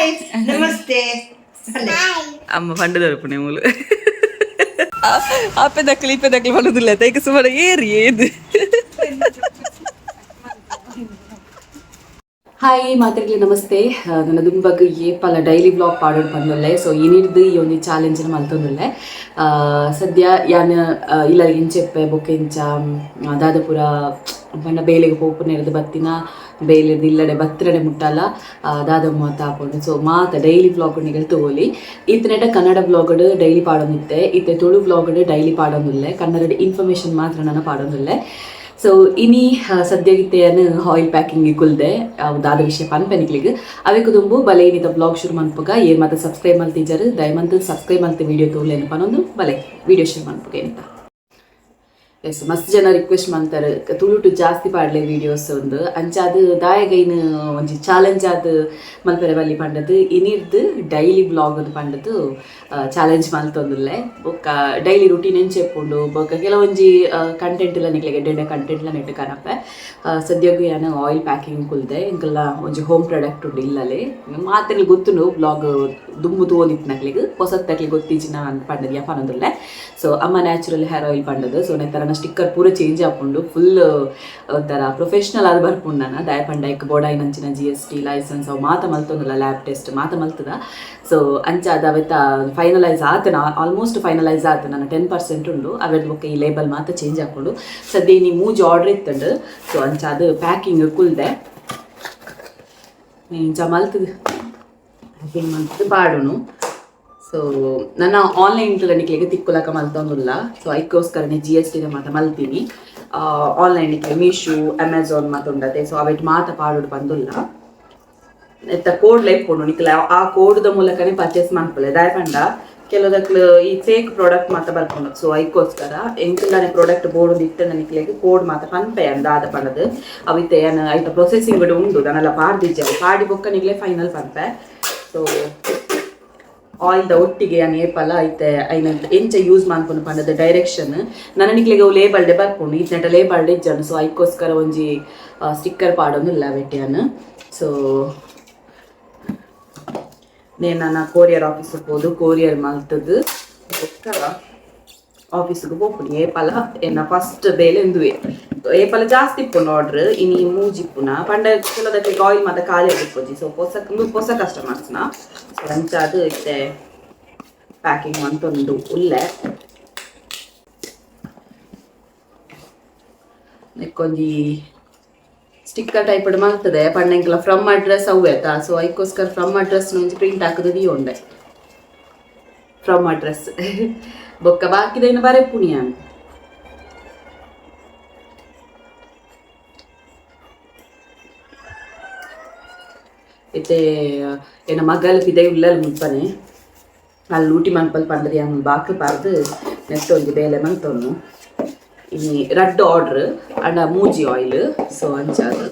Hi, ನಮಸ್ತೆ. ಅಮ್ಮ ಪಂಡದರ್ಪಣೆ ಮೂಲು ಆಪೆ ದಕ್ಕಲಿ ಇಪ್ಪೆ ದಕ್ಕಲಿ ಪಂಡುದಿಲ್ಲ ತೈಕ ಸುಮಾರು ಏರಿ ಏದು. ಹಾಯ್ ಮಾತ್ರೆಗೆ ನಮಸ್ತೆ. ನನ್ನ ದುಂಬಗ್ ಏಪಲ ಡೈಲಿ ವ್ಲಾಗ್ ಪಾಡೋಡು ಬಂದೊಲ್ಲೆ. ಸೊ ಏನಿರ್ದು ಈ ಒಂದು ಚಾಲೆಂಜ್ ಮಲ್ತೊಂದುಲ್ಲೆ. ಸದ್ಯ ಯಾನ್ ಇಲ್ಲ ಇಂಚೆಪ್ಪೆ ಬೊಕ್ಕ ಇಂಚ ದಾದಪುರ ಪಂಡ ಬೇಲೆಗ್ ಪೋಪುನೆರ್ದ್ ಬತ್ತಿನ ಬೇಲೆರ್ದ್ ಇಲ್ಲಡೆ ಬತ್ತಿನಡೆ ಮುಟ್ಟಲ ದಾದ ಮಾತ ಆಪುಂಡು. ಸೊ ಮಾತ ಡೈಲಿ ವ್ಲಾಗ್ ನಿಗಲ್ ತಗೋಲಿ. ಇತ್ತನೆಟ ಕನ್ನಡ ವ್ಲಾಗ್ ಡೈಲಿ ಪಾಡೊಂದಿತ್ತೆ. ಇತ್ತೆ ತುಳು ವ್ಲಾಗ್ ಡೈಲಿ ಪಾಡೊಂದುಲ್ಲೆ. ಕನ್ನಡ ಇನ್ಫಾರ್ಮೇಶನ್ ಮಾತ್ರ ನಾನು ಪಾಡೊಂದುಲ್ಲೆ. ಸೊ ಇನಿ ಸದ್ಯಗಿತ್ತೆಯನ್ನು ಆಯಿಲ್ ಪ್ಯಾಕಿಂಗ್ ಕುಲ್ದೆ ದಾದ ವಿಷಯ ಪನ್ಪೆನಿಕ್ಲಿಗ್ ಅವೆಕ್ ದುಂಬು ಬಲೆ ಇನ್ನಿತ ಬ್ಲಾಗ್ ಶುರು ಮನ್ಪುಗ. ಏರ್ ಮಾತ ಸಬ್ಸ್ಕ್ರೈಬ್ ಮಲ್ತಿಜಾರು, ದಯಮಂತ್ ಸಬ್ಸ್ಕ್ರೈಬ್ ಮಲ್ತೆ ವಿಡಿಯೋ ತೋಲೇನು ಪನೊಂದು ಬಲೆ ವಿಡಿಯೋ ಶೇರ್ ಮನ್ಪುಗ ಎಂತ. ಎಸ್, ಮಸ್ತ್ ಜನ ರಿಕ್ವೆಸ್ಟ್ ಮಾಡ್ತಾರೆ ತುಳುಟು ಜಾಸ್ತಿ ಪಾಡ್ಲೆ ವಿಡಿಯೋಸ್ ಒಂದು. ಅಂಚಾದ್ ದಾಯಗೈನ್ ಒಂಜಿ ಚಾಲೆಂಜ್ ಆದ್ ಮಲ್ಪೆರೆ ಬಲ್ಲಿ ಪಂಡದು ಇನಿರ್ದು ಡೈಲಿ ವ್ಲಾಗ್ ಅದು ಪಂಡದು ಚಾಲೆಂಜ್ ಮಲ್ತೊಂದುಲ್ಲೆ. ಬೊಕ್ಕ ಡೈಲಿ ರುಟೀನ್ ಎಂಚೆಪ್ಪುಂಡು, ಬೊಕ್ಕ ಕೆಲವೊಂಜಿ ಕಂಟೆಂಟ್ ಎಲ್ಲ ನಿಕ್ಲೆಗ್ ಎಡ್ಡೆ ಕಂಟೆಂಟ್ ಎಲ್ಲ ನೆಟ್ ಕನಪೆ. ಸದ್ಯಗ್ ಯಾನ್ ಆಯಿಲ್ ಪ್ಯಾಕಿಂಗ್ ಕುಲ್ದೆ. ಇಂಕಲ್ಲ ಒಂಜಿ ಹೋಮ್ ಪ್ರಾಡಕ್ಟ್ ಉಂಡು ಇಲ್ಲಲೆ. ಮಾತೆರ್ಲ ಗೊತ್ತುಂಡು ವ್ಲಾಗ್ ದುಂಬು ತೂವೊಂದಿತ್ತಿನಕ್ಲೆಗ್. ಪೊಸತ್ತಕ್ಲೆಗ್ ಗೊತ್ತಿಜ್ಜಿನ ಪಂಡದು ಯಾ ಪನೊಂದುಲ್ಲೆ. ಸೊ ಅಮ್ಮ ನ್ಯಾಚುರಲ್ ಹೇರ್ ಆಯಿಲ್ ಪಂಡದು. ಸೊ ನೆತ್ತರ ಸ್ಟಿಕ್ಕರ್ ಪೂರ ಚೇಂಜ್ ಆಪುಂಡು. ಫುಲ್ ಒಂಥರ ಪ್ರೊಫೆಷ್ನಲ್ ಆದ್ ಬರ್ಪುಂಡು. ನಾನು ದಾಯ ಪಂಡ ಐಕ್ ಬೋಡಾಯಿನಂಚಿನ ಜಿಎಸ್ಟಿ ಲೈಸೆನ್ಸ್ ಅವು ಮಾತ ಮಲ್ತೊಂದುಲ್ಲ, ಲ್ಯಾಬ್ ಟೆಸ್ಟ್ ಮಾತ ಮಲ್ತದ. ಸೊ ಅಂಚ ಅದು ಅವೆತ ಫೈನಲೈಸ್ ಆತನ, ಆಲ್ಮೋಸ್ಟ್ ಫೈನಲೈಸ್ ಆತ. ನನ್ನ 10% ಉಂಡು. ಅವೆರ್ದ್ ಬೊಕ್ಕ ಈ ಲೇಬಲ್ ಮಾತ ಚೇಂಜ್ ಆಪುಂಡು. ಸದ್ಯ ಇನಿ ಮೂಜಿ ಆರ್ಡರ್ ಇತ್ತುಂಡು. ಸೊ ಅಂಚ ಅದು ಪ್ಯಾಕಿಂಗ್ ಕುಲ್ದೆ. ಇಂಚ ಮಲ್ತದು ಪ್ಯಾಕಿಂಗ್ ಮಲ್ತದು ಪಾಡುನು. ಸೊ ನನ್ನ ಆನ್ಲೈನ್ ನಿಕ್ಲೆಗ್ ತಿಕ್ಕುಲಕ ಮಲ್ತೊಂದುಲ್ಲ. ಸೊ ಐಕ್ಕೋಸ್ಕರನೇ ಜಿಎಸ್ಟಿ ಮಾತ ಮಲ್ತೀನಿ. ಆನ್ಲೈನ್ ನಿಕ್ಲೆ ಮೀಶೋ, ಅಮೆಝಾನ್ ಮಾತ ಉಂಡತೆ. ಸೊ ಅವೆಟ್ ಮಾತ ಪಾಡೋಡು ಬಂದುಲ್ಲ. ಎತ್ತ ಕೋಡ್ ಲೈಕ್ ನಿಕ್ಲೆ ಆ ಕೋಡ್ದ ಮೂಲಕನೇ ಪರ್ಚೇಸ್ ಮನ್ಪುಲೆ. ದಾಯ ಪಂಡ ಕೆಲವುದಕ್ಲು ಈ ಫೇಕ್ ಪ್ರಾಡಕ್ಟ್ ಮಾತ ಬರ್ಪುಂಡು. ಸೊ ಐಕ್ಕೋಸ್ಕರ ಎಂಕಲ್ದಾನೆ ಪ್ರಾಡಕ್ಟ್ ಬೋರ್ಡ್ ಇತ್ತೆ ನಿಕ್ಲೆಗ್ ಕೋಡ್ ಮಾತ ಪನ್ಪೆ ದಾದ ಪಂಡದು. ಅವಿತ್ತೆ ಏನ್ ಐತ ಪ್ರೊಸೆಸಿಂಗ್ ಉಂಡು, ದನಲ ಪಾಡ್ದಿಜ್ಜೆ. ಅವು ಪಾಡಿ ಬೊಕ್ಕ ನಿಕ್ಲೆ ಫೈನಲ್ ಪನ್ಪೆ. ಸೊ ಆಯಿಲ್ದ ಒಟ್ಟಿಗೆ ಯಾನ್ ಏಪಲ ಐತೆ ಐನ ಎಂಚ ಯೂಸ್ ಮನ್ಪುನು ಪಂಡದ ಡೈರೆಕ್ಷನ್ ನನ್ನ ನಿಕ್ಲೆಗ್ ಅವು ಲೇಬಲ್ಡೆ ಬರ್ಪುಂಡು. ಇತ್ನೆಟ ಲೇಬಲ್ಡೆ ಇಜ್ಜಾನು. ಸೊ ಐಕ್ಕೋಸ್ಕರ ಒಂಜಿ ಸ್ಟಿಕ್ಕರ್ ಪಾಡೊಂದುಲ್ಲ ಅವೆಟ್ ಸೊ ನೇ ನನ್ನ ಕೊರಿಯರ್ ಆಫೀಸ್ ಪೋದು ಕೊರಿಯರ್ ಮಲ್ತದು ಬೊಕ್ಕ ಆಫೀಸ್ಗೆ ಪೋಪುನಿ. ಏಪಲ ಎನ್ನ ಫಸ್ಟ್ ಬೇಲೆ ಇಂದುವೆ. ಏಪಲ ಜಾಸ್ತಿ ಇಪ್ಪುಂಡು ಆರ್ಡ್ರ್, ಇನಿ ಮೂಜಿ ಇಪ್ಪುನ. ಪಂಡ ಕೆಲದಕ್ಕೆ ಆಯಿಲ್ ಮಾತ ಖಾಲಿ ಇಪ್ಪುಜಿ. ಸೊ ಪೊಸ ಪೊಸ ಕಸ್ಟಮರ್ಸ್ನ. ಸೊ ಅಂಚಾದ್ ಇತ್ತೆ ಪ್ಯಾಕಿಂಗ್ ಮಂತೊಂದು ಉಲ್ಲೆ. ನೆಕ್ಕೊಂಜಿ ಸ್ಟಿಕ್ಕರ್ ಟೈಪ್ ಮಲ್ತದೆ. ಪಂಡ ಎಂಕಲ ಫ್ರಮ್ ಅಡ್ರೆಸ್ ಅವು ಆಯ್ತಾ. ಸೊ ಐಕ್ಕೋಸ್ಕರ ಫ್ರಮ್ ಅಡ್ರೆಸ್ ಒಂಜಿ ಪ್ರಿಂಟ್ ಹಾಕುದು ಉಂಡೆ ಫ್ರಮ್ ಅಡ್ರೆಸ್. ಬೊಕ್ಕ ಬಾಕಿದೈನ ಬರೆ ಪುಣಿಯಾನ್. ಇತ್ತೆ ಎನ್ನ ಮಗಲ್ ಪಿದೈ ಉಲ್ಲಲ್ ಮುಲ್ಪನೆ. ಅಲ್ಲಿ ಲೂಟಿ ಮನ್ಪಲ್ ಪಂಡರಿ ಯಾನ್ ಬಾಕಿ ಪಾರ್ದು ನೆಟ್ ಒಂಜಿ ಬೇಲೆ ಮಂತೊನ್ನು. ಇನಿ ರಡ್ಡ್ ಆರ್ಡ್ರ್ ಅಂಡ ಮೂಜಿ ಆಯಿಲ್. ಸೊ ಅಂಚಾದ್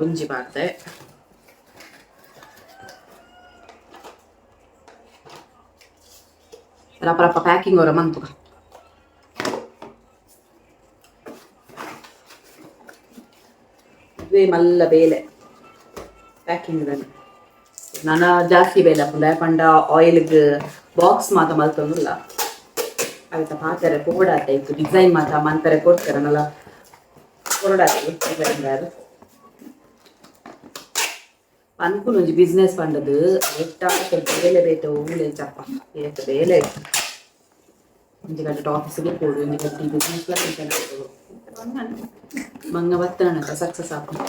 ಒಂಜಿ ಪಾಡ್ದೆ. ರಪ ರಪ ಪ್ಯಾಕಿಂಗ್ ಅವರ ಮನ್ಪುಗ. ಇದುವೇ ಮಲ್ಲ ಬೇಲೆ ಪ್ಯಾಕಿಂಗ್ ದಾನೆ. ನನ ಜಾಸ್ತಿ ಬೇಲೆ ಆಪುಂಡು. ಪಂಡ ಆಯಿಲ್ಗ್ ಬಾಕ್ಸ್ ಮಾತ ಮಲ್ತೊಂದುಲ್ಲ. ಅವೆತ ಪಾತೆರೆ ಪೋಡಾತೆ ಇತ್ತು ಡಿಸೈನ್ ಮಾತ ಮನ್ಪೆರೆ ಕೊಡ್ತಾರೆ. ಕೊರಡಾತೆ ಡಿಸೈನ್ ಪನ್ಪುನ ಒಂಜಿ ಬಿಸ್ನೆಸ್ ಪಂಡದು ಎಟ್ಟಾತ ಬೇಲೆ ಬೇತೆ ಊಲೆ ಚಪ್ಪ ಏತ್ ಬೇಲೆ. ಒಂಜಿ ಗಂಟೆ ಆಫೀಸಿಗೆ ಪೋಡು, ಒಂಜಿ ಗಂಟೆ ಬಿಸ್ನೆಸ್ ಬಂಗ ಬತ್ತನ ಸಕ್ಸಸ್ ಆಪುಂಡು.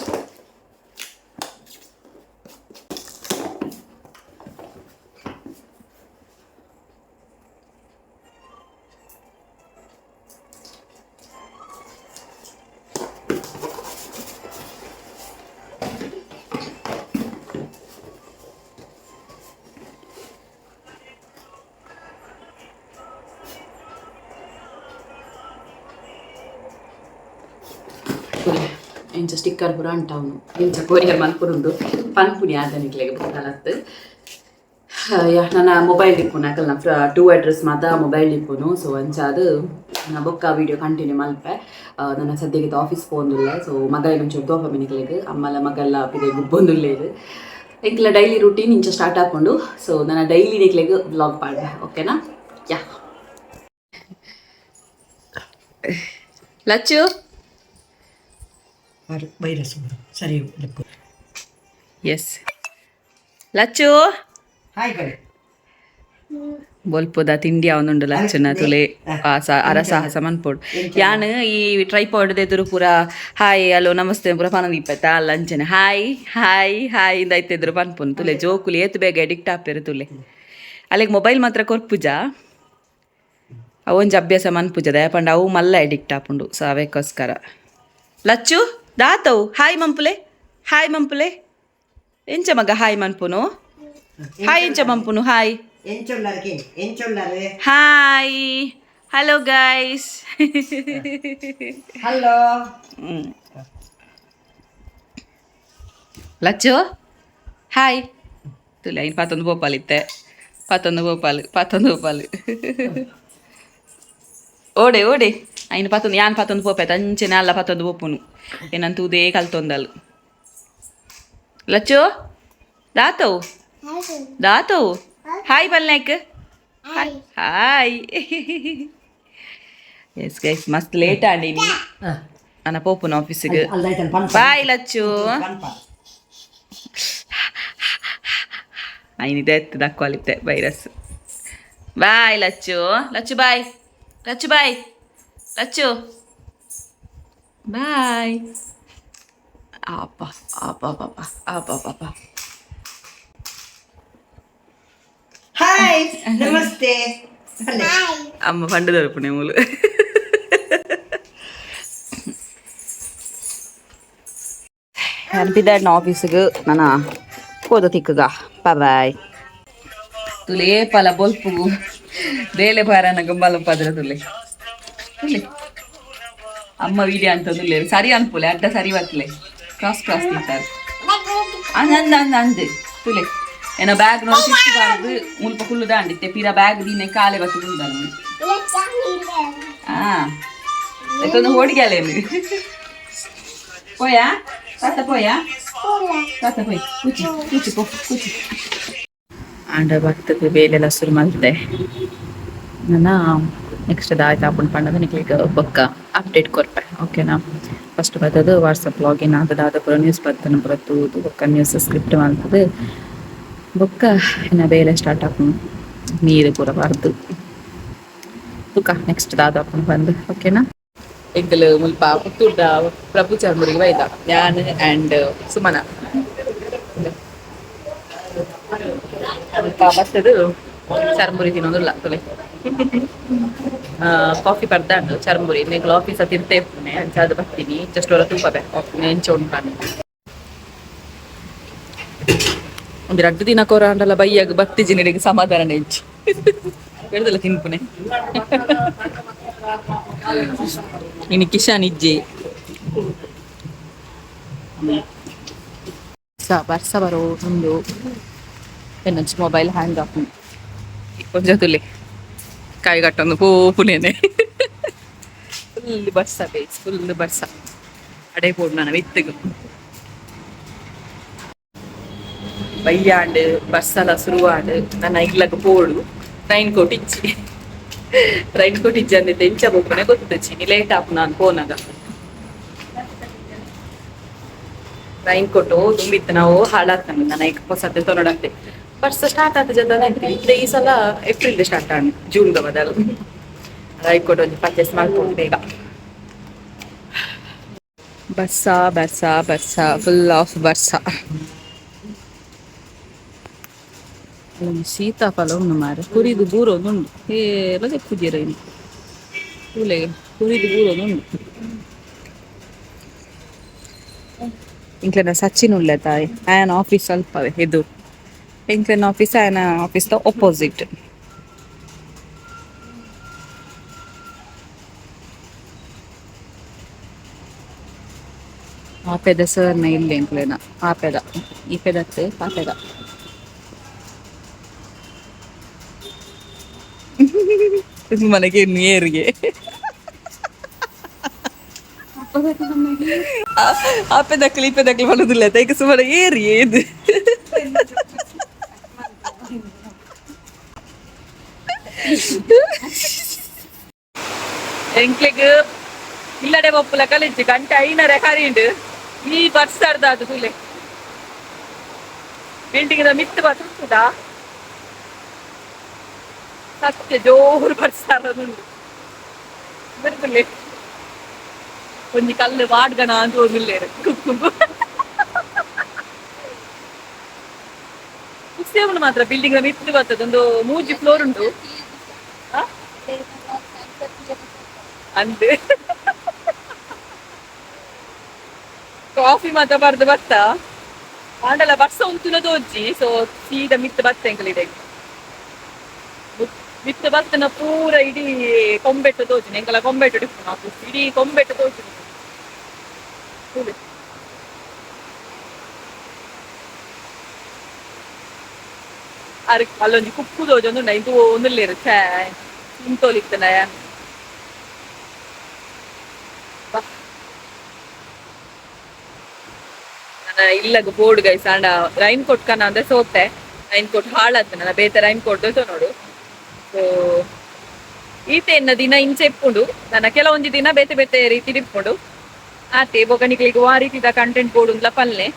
ಇಂಚ ಸ್ಟಿಕ್ಕರ್ ಪೂರ ಅಂಟಾವನು. ಇಂಚ ಕೊರಿಯರ್ ಮನ್ಪುರುಂಡು ಪನ್ಪುನಿ ಆದನಿಕ್ಲೆಗ್ ಬೊಕ್ಕಲತ್ತು. ಯಾ, ನನ್ನ ಮೊಬೈಲ್ ಇಪ್ಪುನು ಅಕಲ್ನ ಟೂ ಅಡ್ರೆಸ್ ಮಾತ ಮೊಬೈಲ್ ಇಪ್ಪುನು. ಸೊ ಅಂಚಾದ್ ನಾ ಬೊಕ್ಕ ವಿಡಿಯೋ ಕಂಟಿನ್ಯೂ ಮಲ್ಪೆ. ನನ್ನ ಸದ್ಯಕ್ಕೆ ಆಫೀಸ್ ಪೋಂದುಲ್ಲೆ. ಸೊ ಮಗ ಒಂಚೂರು ದೋಪ ಮಿನಿಕ್ಲೆಗ್. ಅಮ್ಮಲ ಮಗಲ್ಲ ಪಿದೆ ಗುಬ್ಬೊಂದುಲ್ಲೇರು. ಎಂಕ್ಲ ಡೈಲಿ ರುಟೀನ್ ಇಂಚ ಸ್ಟಾರ್ಟ್ ಆಪುಂಡು. ಸೊ ನನ್ನ ಡೈಲಿ ನಿಕ್ಲೆಗ್ ವ್ಲಾಗ್ ಪಾಡ್ವೆ, ಓಕೆನಾ? ಯಾ ಲಚ್ಚು. ವೈರಸ್ ಸರಿ. ಎಸ್ ಲಚ್ಚು. ಹಾಯ್ ಬನ್ನಿ. ಬೊಲ್ಪುದ ತಿಂಡಿ ಅವನುಂಡು ಲಚ್ಚನ ತುಲೆ ಅರಸಾಹಸ ಮನ್ಪೊಡು. ಯಾನ್ ಈ ಟ್ರೈಪಾಡ್ ಎದುರು ಪೂರ ಹಾಯ್, ಹಲೋ, ನಮಸ್ತೆ ಪೂರ ಪನೊಂದು ಇಪ್ಪತ್ತ ಅಲ್ಲ. ಅಂಚನೆ hi hi hi ಇಂದ ಐತೆದ್ರು ಪನ್ಪುನು. ತುಲೆ, ಜೋಕುಲು ಏತ್ ಬೇಗ ಎಡಿಕ್ಟ್ ಆಪೆರು ತುಲೆ. ಅಲ್ಲಿಗೆ ಮೊಬೈಲ್ ಮಾತ್ರ ಕೊರ್ಪುಜ, ಅವೊಂಜಿ ಅಭ್ಯಾಸ ಮನ್ಪುಜ. ದಯಪಂಡ ಅವು ಮಲ್ಲ ಎಡಿಕ್ಟ್ ಆಪುಂಡು. ಸೊ ಅವೆಕ್ಕೋಸ್ಕರ. ಲಚ್ಚು, ದಾತವು? ಹಾಯ್ ಮಂಪುಲೆ, ಹಾಯ್ ಮಂಪುಲೆ. ಎಂಚ ಮಗ ಹಾಯ್ ಮನ್ಪುನು? ಹಾಯ್ ಎಂಚ ಮನ್ಪುನು? ಹಾಯ್. ಎಂಚೊಲ್ಲರ್ಗೆ ಎಂಚೊಲ್ಲರು? Hi, hello guys. Hello. Lachchu, hi. ತುಲೆ, ಐನ್ ಪಾತೊಂದು ಪೋಪಾಲಿತ್ತೆ, ಪಾತೊಂದು ಪೋಪಾಲು, ಪಾತೊಂದು ಪೋಪಾಲು. ಓಡೆ ಓಡೆ ಐನ್ ಪಾತೊಂದು, ಯಾನ್ ಪಾತೊಂದು ಪೋಪೆ ಅಂಚೆನೆ ಅಲ್ಲ ಪಾತೊಂದು ಪೋಪುನು. ಏನಂತ ಉದೇ ಕಲ್ತೊಂದಲು. ಲಚ್ಚು, ದಾತವು? ದಾತವು? Hi Balnaik, hi hi. Yes guys, ಮಸ್ತ್ ಲೇಟ್ ಆಂಡಿನಿ. ನನ್ನ ಪೋಪುನ ಆಫೀಸಿಗೆ. ಬಾಯ್ ಲಚ್ಚು. ಐನಿದೆ ಎತ್ತು ದಕ್ವಾಲಿತ್ತೆ virus. Bye Lachchu, Lachchu bye, Lachchu bye, Lachchu bye. ಅಪ್ಪ ಅಪ್ಪ ಅಪ್ಪ ಅಪ್ಪ ಅಪ್ಪ. ಹಾಯ್, ನಮಸ್ತೆ. ಅಮ್ಮ ಪಂಡು ದೊರಪುಣೆ ಮೂಲು. ಅನ್ಪಿದ್ದಾಡ್ನ ಆಫೀಸಿಗೆ ನನ್ನ ಕೋದ ತಿಕ್ಕಗ. ಬಾಯ್ ತುಲೆ. ಪಲ ಬೊಲ್ಪು ಬೇಲೆ ಬಾರನ ಗುಂಬಾಲ ಪದ್ರ. ತುಲೆ ತುಲೆ, ಅಮ್ಮ ವೀಡಿಯೋ ಅಂತಂದು ಸರಿ ಅನ್ಪುಲೆ. ಅಡ್ಡ ಸರಿ ಬತ್ತಲೆ, ಕ್ರಾಸ್ ಕ್ರಾಸ್ ತಿಂತಾರೆ. ಅಂದ ಅಂದ ಅಂದ ಅಂದ್. ತುಲೆ, ಏನೋ ಬ್ಯಾಗ್ ನೋಡಿ ಸಿಕ್ಕಿಬಾರ್ದು. ಮುಲ್ಪ ಕುಳ್ಳುದ ಅಂಡಿತ್ತೆ ಪಿರ ಬ್ಯಾಗ್ ದೀನೆ ಕಾಲೆ ಬತ್ತು ಕುಂದಾನು. ಆ ಎತ್ತೊಂದು ಹೋಡಿಗೆಲೇನು. ಪೋಯಾ ತಾತ, ಪೋಯಾ ತಾತ, ಪೋಯ್. ಕೂಚಿ ಕೂಚಿ ಪೋ ಕೂಚಿ. ಆಂಡ ಭಕ್ತದ ಬೇಲೆಲ್ಲ ಶುರು ಮಲ್ತೆ. ನನ್ನ ನೆಕ್ಸ್ಟ್ ದಾಯ್ತು ಆಪುಂಡು ಪಂಡದ ನಿಕ್ಲೆಗ್ ಬೊಕ್ಕ ಅಪ್ಡೇಟ್ ಕೊರ್ಪೆ, ಓಕೆನಾ? ಫಸ್ಟ್ ಬತ್ತದು ವಾಟ್ಸಪ್ ಲಾಗಿನ್ ಆತದ, ದಾದ ಪೂರ ನ್ಯೂಸ್ ಬತ್ತನ ಪೂರ ತೂದು, ಬೊಕ್ಕ ನ್ಯೂಸ್ ಸ್ಕ್ರಿಪ್ಟ್ ಮಲ್ತದು, ಬೊಕ್ಕ ಇನ್ನ ಬೇಲೆ ಸ್ಟಾರ್ಟ್ ಆಪುಂಡು. ನೀರು ಪೂರ ಬರ್ದು ತುಕ ನೆಕ್ಸ್ಟ್ ದಾದ ಆಪುಂಡು ಬಂದು, ಓಕೆನಾ? ಎಂಕಲ್ ಮುಲ್ಪ ಪುತ್ತೂರ್ದ ಪ್ರಭು ಚರ್ಮುರಿಗೆ ಬೈದ, ಯಾನ್ ಆ್ಯಂಡ್ ಸುಮನ. ಮುಲ್ಪ ಬತ್ತದು ಚರ್ಮುರಿ ತಿನ್ನೋದಿಲ್ಲ ತುಲೆ. ಕಾಫಿ ಪರ್ದಾಂಡು ಚರ್ಮುರಿ. ನೆಗ್ಲ ಆಫೀಸ್ ತಿರ್ತೆ ಇಪ್ಪುನೆ, ಅಂಚಾದ್ ಬರ್ತೀನಿ. ಜಸ್ಟ್ ಒರ ತೂಪ ಕಾಫಿ ಎಂಚ ಉಂಡು. ಒಂದು ರಡ್ಡು ದಿನ ಕೊರಾಂಡಲ ಬೈಯಾಗ ಬತ್ತಿಜಿ ನಿನಗೆ ಸಮಾಧಾನ ಹೆಚ್ಚು ಹೇಳ್ದಲ್ಲ ತಿನ್ಪುನೆ. ಇನ್ನು ಕಿಶಾನ್ ಇಜ್ಜೆ. ಬರ್ಸ ಬರೋ ಒಂದು ಎನ್ನೊಂಚಿ ಮೊಬೈಲ್ ಹ್ಯಾಂಗ್ ಆಪುಂಡು. ಕೊಂಚ ತುಲೆ, ಕಾಯಿ ಕಟ್ಟೊಂದು ಪೋಪುನೇನೆ. ಫುಲ್ ಬರ್ಸ ಬೇಸ್, ಫುಲ್ ಬರ್ಸ. ಅಡೆ ಪೋಡು ನಾನು ಮಿತ್ತುಗು. ಬಯ್ಯಾಂಡ್, ಬರ್ಸಲ ಶುರುವಾಂಡ್. ನನ್ನ ಇಲ್ಲಗ ಪೋಡು. ರೈನ್ ಕೋಟ್ ಇಜ್ಜಿ, ರೈನ್ ಕೋಟ್ ಇಜ್ಜಿ ಅಂದಿತ್ತೆ ಎಂಚ ಪೋಪುನೆ ಗೊತ್ತುಜ್ಜಿ. ಲೇಟ್ ಆಪು ನಾನು ಪೋನಾಗ. ರೈನ್ ಕೋಟು ತುಂಬಿತ್ತು ನಾವು ಹಾಳಾಗ್ತಾನೆ. ನನ್ನ ಈಗ ಹೊಸತೆ ತೊನಡಂತೆ. ಬರ್ಸ ಸ್ಟಾರ್ಟ್ ಆತ ಜನ ಇತ್ತೆ. ಈ ಸಲ ಏಪ್ರಿಲ್ ಸ್ಟಾರ್ಟ್ ಆಂಡ್, ಜೂನ್ ದ ಬದಲು. ರೈನ್ ಕೋಟ್ ಒಂಜಿ ಪರ್ಚೇಸ್ ಮಾಡ್ಕೊಂಡು ಬೇಗ. ಬರ್ಸ ಬರ್ಸ ಬರ್ಸ, ಫುಲ್ ಆಫ್ ಬರ್ಸ. ಒಂದು ಸೀತಾಫಲ ಉಂಡು ಮಾರೆ. ಕುರಿದು ಬೂರೊಂದು ಉಂಡು. ಏಲ ದೆಪ್ಪುಜೆರ್ ಇನಿ ತೂಲೆ, ಕುರಿದು ಬೂರೊಂದು ಉಂಡು. ಇಂಕ್ಲೆನ ಸಚಿನ್ ಉಲ್ಲೆ ತಾಯಿ, ಆಯನ ಆಫೀಸ್ ಅಲ್ಪವೆ ಇದು. ಎಂಕ್ಲೆನ ಆಫೀಸ್ ಆಯನ ಆಫೀಸ್ ದ ಒಪೋಸಿಟ್. ಆಪೆದ ಸರ್ನ ಇಲ್ಲಿ ಎಂಕ್ಲೆನ ಆಪೆದ ಈಪೆದತ್ತೆ ಆಪೆದ. ಮನೆಗೆ ಏರಿಗೆ ಆಪೆದಕ್ಲು ಈಪೆದಕ್ಲು ಬರುದಿಲ್ಲ. ತೈಕ ಸುಮಾರು ಏರಿ ಏದು. ಎಂಕ್ಲೆಗ್ ಇಲ್ಲಡೆ ಬೊಪ್ಪುಲ ಕಲಿಂಚಿ ಗಂಟೆ ಐನರೆ ಕರಿಂಡು. ಈ ಬರ್ಸಾರ್ದ ಅದು ತುಲೆ ಬಿಲ್ಡಿಂಗ್ the ಮಿತ್ತು ಬರ್ತದ. ಸತ್ಯ ಜೋರು ಬರ್ಸಾರದುಂಡು. ಬರ್ಕುಲೆ ಒಂಜಿ ಕಲ್ಲು ವಾಡ್ಗಣ ಅಂತ ಹೋಗಿಲ್ಲೇರು ಕುಕ್ಕು ಕುಸಿಯವನು ಮಾತ್ರ. ಬಿಲ್ಡಿಂಗ್ ದ ಮಿತ್ತು ಬರ್ತದೆ. ಒಂದು ಮೂಜಿ ಫ್ಲೋರ್ ಉಂಟು. ಆ? ಅಂದ್ ಕಾಫಿ ಮಾತ್ರ ಬರ್ದು ಬರ್ತಾ ಆಂಡಲ ಬರ್ಸ ಉಂತುನ ತೋಜಿ. ಸೊ ಸೀದಾ ಮಿತ್ತು ಬತ್ತ ಎಂಕಲಿದೆ. ಮಿತ್ತು ಬತ್ತನ ಪೂರ ಇಡೀ ಕೊಂಬೆಟ್ಟು ತೋಜಿನ. ಎಂಕಲ ಕೊಂಬೆಟ್ಟು ಡಿಪ್ಪುನ ಇಡೀ ಕೊಂಬೆಟ್ಟು ತೋಜಿನ ತೂಲೆ. ಅರ್ ಅಲ್ಲೊಂಜಿ ಕುಕ್ಕು ತೋಜೊಂದುಂಡ. ಇಂದು ಒಂದುಲ್ಲೇರು ಛೇ ಇಂತೋಲಿತ್ತನ. ಬಾ. ನನ್ನ ಇಲ್ಲಗ ಬೋರ್ಡ್ ಗೈಸ್. ಅಂಡ ರೈನ್ ಕೋಟ್ ಕನ ಅಂದ್ರೆ ಸೋತೆ. ರೈನ್ ಕೋಟ್ ಹಾಳಾತ. ನನ್ನ ಬೇತೆ ರೈನ್ ಕೋಟ್ ನೋಡು. ಸೊ ಈತೆ ಎನ್ನ ದಿನ ಇಂಚೆ ಇಪ್ಪುಂಡು. ನನ್ನ ಕೆಲವೊಂಜಿ ದಿನ ಬೇತೆ ಬೇತೆ ರೀತಿ ಇಪ್ಪುಂಡು. ಆತೆ ಬೊಗಣಿಗಳಿಗೆ ಆ ರೀತಿದ ಕಂಟೆಂಟ್ ಬೋರ್ಡ್ ಉಂದ್ಲ ಪಲ್ಲೆ.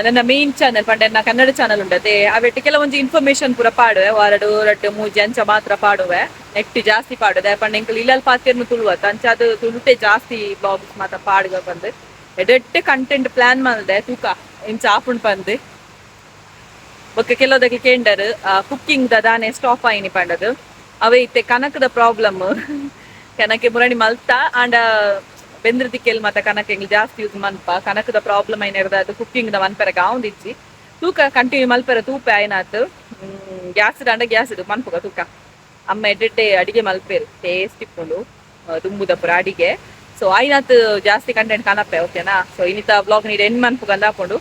ನನ್ನ ಮೇನ್ ಚಾನಲ್ ಪಂಡ ನನ್ನ ಕನ್ನಡ ಚಾನಲ್ ಉಂಡತೆ. ಅವೆಟ್ಟು ಕೆಲವೊಂಜಿ ಇನ್ಫಾರ್ಮೇಶನ್ ಪೂರ ಪಾಡುವೆ. ವಾರಡು ರಡ್ಡು ಮೂಜಿ ಅಂಚ ಮಾತ್ರ ಪಾಡುವೆ. ನೆಟ್ ಜಾಸ್ತಿ ಪಾಡುದೆ ಪಂಡ ಎಂಕಲ್ ಇಲ್ಲಲ್ ಪಾತೆರ್ನು ತುಳುವತ್ತ. ಅಂಚ ಅದು ತುಳುಟೆ ಜಾಸ್ತಿ ಬ್ಲಾಗ್ಸ್ ಮಾತ್ರ ಪಾಡುಗ ಬಂದು ಎಡೆಟ್ಟೆ ಕಂಟೆಂಟ್ ಪ್ಲಾನ್ ಮಲ್ದೆ. ತೂಕ ಇಂಚ ಆಪುಂಡು ಪಂದು. ಬೊಕ್ಕ ಕೆಲವದಕ್ಕೆ ಕೇಂಡರ್ ಕುಕ್ಕಿಂಗ್ the ದಾನೆ ಸ್ಟಾಪ್ ಆಯಿನಿ ಪಂಡದು. ಅವೇ ಇತ್ತೆ ಕನಕದ ಪ್ರಾಬ್ಲಮ್. ಕನಕೆ ಮುರಣಿ ಮಲ್ತ ಆಂಡ ಬೆಂದ್ರದಿಕ್ಕೆಲ್ ಮಾತ ಕನಕ ಎಂಗ್ಲು ಜಾಸ್ತಿ ಯೂಸ್ ಮನ್ಪ. ಕನಕದ ಪ್ರಾಬ್ಲಮ್ ಐನೆರ್ದ ಅದು ಕುಕ್ಕಿಂಗ್ ದ ಮನ್ಪೆರ ಗಾਉਂದಿಜ್ಜಿ. ತೂಕ ಕಂಟಿನ್ಯೂ ಮಲ್ಪೆರ ತೂಪೆ ಆಯ್ನಾತ್. ಗ್ಯಾಸ್ ದಾಂಡ ಗ್ಯಾಸ್ ಇದು ಮನ್ಪುಗ ತೂಕ. ಅಮ್ಮ ಎಡ್ಡೆಡ್ಡೆ ಅಡಿಗೆ ಮಲ್ಪೇರು, ಟೇಸ್ಟ್ ಇಪ್ಪುಂಡು ದುಂಬುದ ಪುರ ಅಡಿಗೆ. ಸೊ ಆಯ್ನಾತ್ ಜಾಸ್ತಿ ಕಂಟೆಂಟ್ ಕಾಣಪ್ಪೆ, ಓಕೆನಾ? ಸೊ ಇನ್ನಿತ ಬ್ಲಾಗ್ ನೀರು ಎಂಡ್ ಮನ್ಪುಗಂದ ಹಾಕೊಂಡು.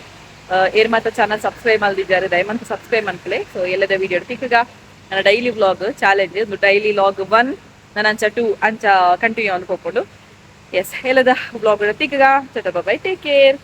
ಏರ್ ಮಾತ ಚಾನಲ್ ಸಬ್ಸ್ಕ್ರೈಬ್ ಮಲ್ದಿದ್ದಾರೆ, ದಯಮಂತ ಸಬ್ಸ್ಕ್ರೈಬ್ ಮನ್ಪಲೆ. ಸೊ ಎಲ್ಲದ ವಿಡಿಯೋ ತಿಕ್ಕಗ. ನನ್ನ daily vlog challenge daily vlog 1, ನನ್ನ ಅಂಚ 2 ಅಂಚ ಕಂಟಿನ್ಯೂ ಅನ್ಕೋಕೊಂಡು. ಎಸ್, ಎಲ್ಲದ ವ್ಲಾಗ್ ತಿಕ್ಕಗ. ಚಟ, ಬೈ, ಟೇಕ್ ಕೇರ್.